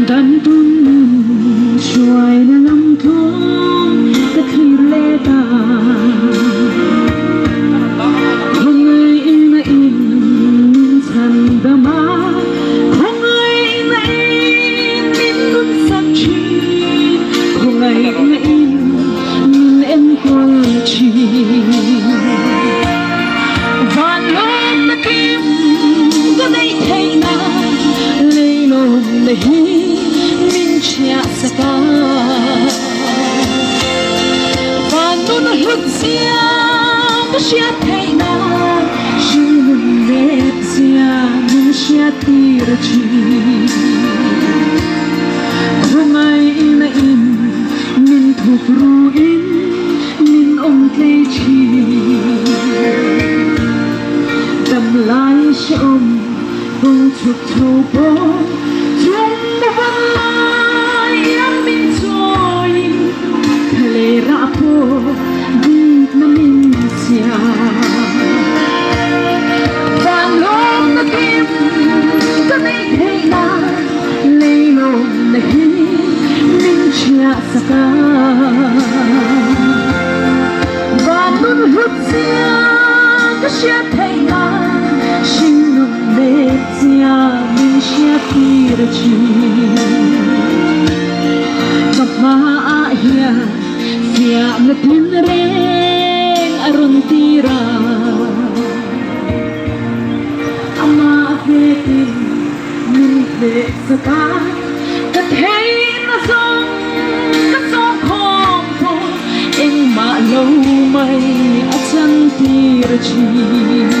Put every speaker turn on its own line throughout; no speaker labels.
Chhandamtu min hruaina lam tluang ka thlir let a. Khawngaihna in min chhandam a, khawngaihna in min nunsak thin, khawngaihna in min enkawl thin. Van lawm na kim ka neih theihna leilawmna hi min chhiah sak a. Van nun hlut zia ka hriat theihna hringnun let zia min hriat tir thin. Khawngaihna in min thuk ruin min awm tlei thin. Dam lai hrehawm kawng chhuk chho pawh chung van lai iang min chawiin thla rah pawh dikna min siam. Van lawmna kim ka neih theih nan leilawmna hi min chhiah sak a. Van nun hlut zia ka hriat theih nan hringnun let zia min hriat tir a thin. Ka hmaah hian fiahna tinreng a rawn tir a. Amah vekin min hleh sak a, ka theihna zawng ka sawhkhawm pawh engmah lo mai a chantir thin.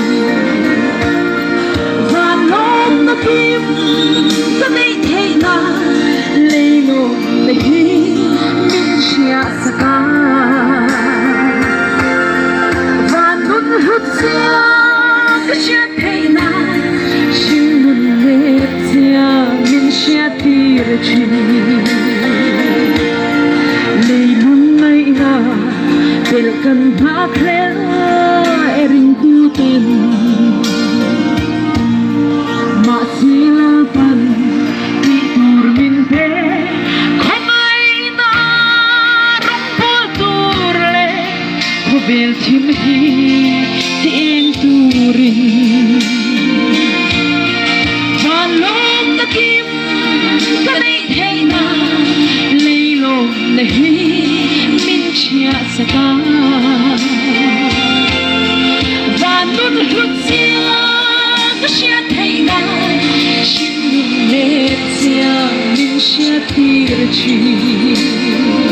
Van lawmna kim ka neih theihna leilawmna hi min hriah sak a. Van nun hlut zia ka hriat theih nan hringnun let zia min hriat tir thin. Leilung ngaihna pelh kan nghak hlel e ringtu ten. Mahse Lalpan tih tur min pe khawngaihna rawngbawl tur leh khawvel thim hi ti eng turin van lawmna kim ka neih theihna leilawmna hi min chhiah sak a. Van nun hlut zia ka hriat theihna hringnun let zia min hriat tir thin.